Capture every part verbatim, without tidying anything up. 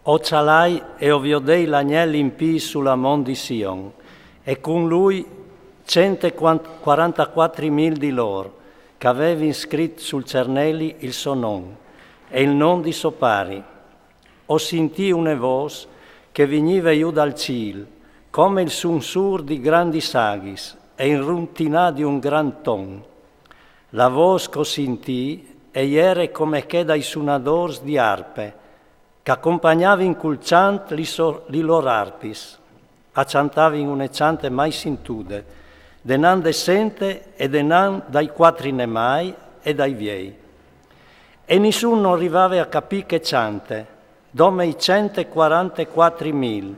O cialai e o viodei l'agnel in pi su la mont di Sion, e cun lui centequarantaquatrimil di lor, ch'avevin scrit sul cerneli il so non e il non di so pari. O sintì une vos che vignive jù dal cîl, come il sunsûr di grandis aghis e il runtinâ di un grant ton. La vos ch'o sintì e jere come chê dai sunadôrs di arpe, ch'acompagnavin cul cjant li, so, li lôr arpis. A cjantavin une cjante mai sintude, denant de sente e denant dai cuatri nemâi e dai viei. E nissun no rivave a capî chê cjante, dome i centequarantaquatrimil,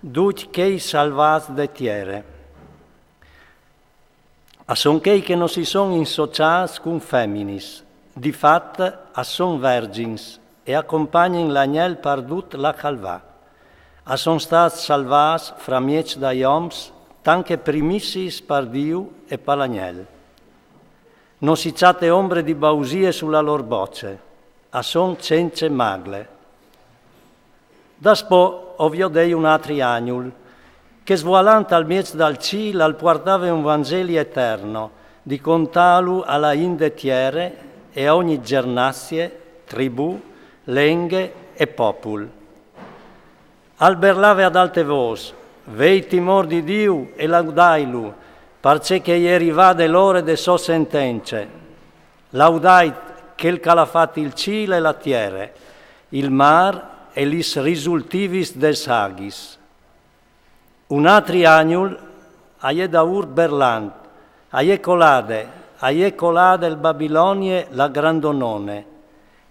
ducj chei salvâts de tiere. A son chei che no si son insociâts cun feminis, di fat a son vergjins e acompagnin l'agnel par dut là ch'al va. A son stâts salvâts framieç dai oms, tant che primissiis par Diu e par l'agnel. No si cjate ombre di bausie su la lôr boce, a son cence magle. Daspò o viodei un atri agnul, che svualant al mieç dal cîl al puartave un vangeli eterno, di contâlu a la int de tiere e a ogni gjernazie, tribù, lenghe e popul. Al berlave ad alte vos: Vei timôr di Diu e laudailu, parcè che e je rivade l'ore de sô sentence. Laudait chel ch'al à fat il cîl e la tiere, il mâr e lis risultivis des aghis. Un atri agnul a je daûr berlant: A je colade, a je colade el Babilonie la grandonone,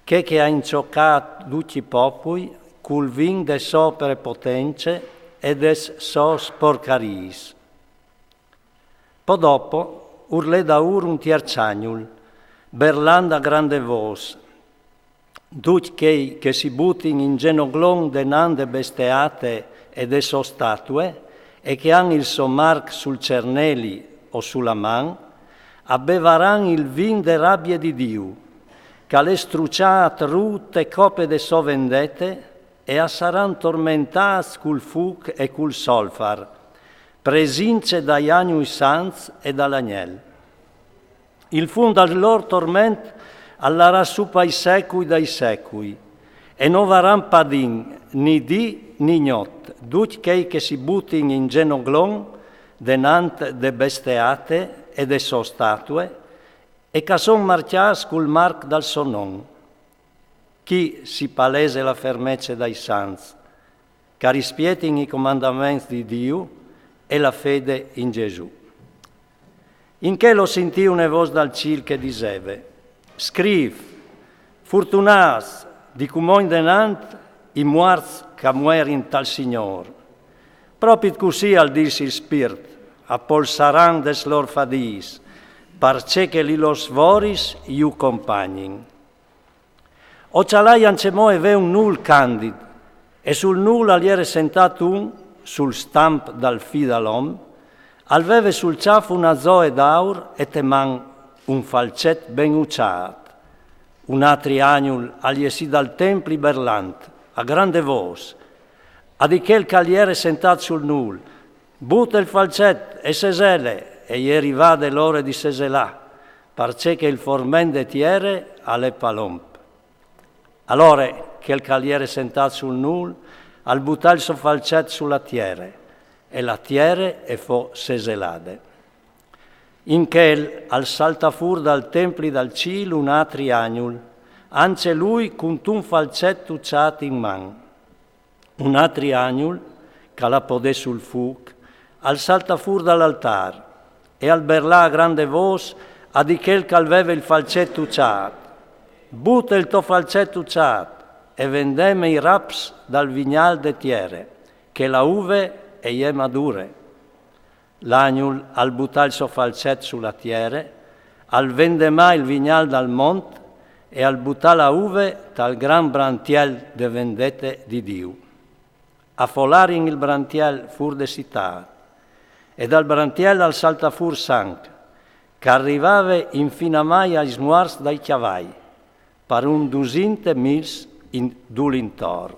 chê che à inciocât ducj i popui cul vin de sô prepotence e des sôs porcariis. Po dopo urlè daûr un tierç agnul, berlant a grande vos: Ducj chei che si butin in zenoglon denant de besteate e de sô statue, e che àn il so marc sul cerneli o su la man, a bevaran il vin de rabie di Diu, ch'al è struçât rût e cope de sô vendete, e a saran tormentâts cul fûc e cul solfar, presince dai agnui sants e dal agnel. Il fum dal lôr torment al larà su pai secui dai secui, e no varan padin ni dì ni gnot ducj chei che si butin in zenoglon denant de besteate e de sô statue, e ch'a son marcjâts cul marc dal so non. Chi si palese la fermece dai sants, ch'a rispietin i comandaments di Diu e la fede in Gesù. In chel o sintì une vos dal cîl che diseve: Scrif: Furtunâts, di cumò indenant, i muarts ch'a muerin tal Signôr. Propit cussì al dîs il Spirt: A polsaran des lôr fadîs, parcè che li lôr svoris ju compagnin. O cialai ancjemò e ve un nûl candid, e sul nûl al jere sentât un, sul stamp dal Fi dal om, al veve sul cjâf una zoe d'aur e te man un falcet ben uçât. Un atri agnul al jesì dal templi berlant, a grande vos, a di chel ch'al jere sentât sul nûl: Bute il falcet e sesele, e je rivade l'ore di seselâ, parcè che il forment de tiere al è palomp. Alore chel ch'al jere sentât sul nûl al butà il so falcet su la tiere, e la tiere e fo seselade. In chel al saltà fûr dal templi dal cîl un atri agnul, ancje lui cuntun falcet uçât in man. Un atri agnul, ch'al à podê sul fûc, al saltà fûr dal altâr e al berlà a grande vos a di chel ch'al veve il falcet uçât: Bute il to falcet uçât e vendeme i raps dal vignâl de tiere, che la uve e je madure. L'agnul al butà il so falcet su la tiere, al vendemà il vignâl dal mont e al butà la uve tal gran brantiel de vendete di Diu. A folarin il brantiel fûr de citât, e dal brantiel al saltà fûr sanc, ch'al rivave infinamai ai smuarts dai cjavai, par un dusinte mils in dulintor.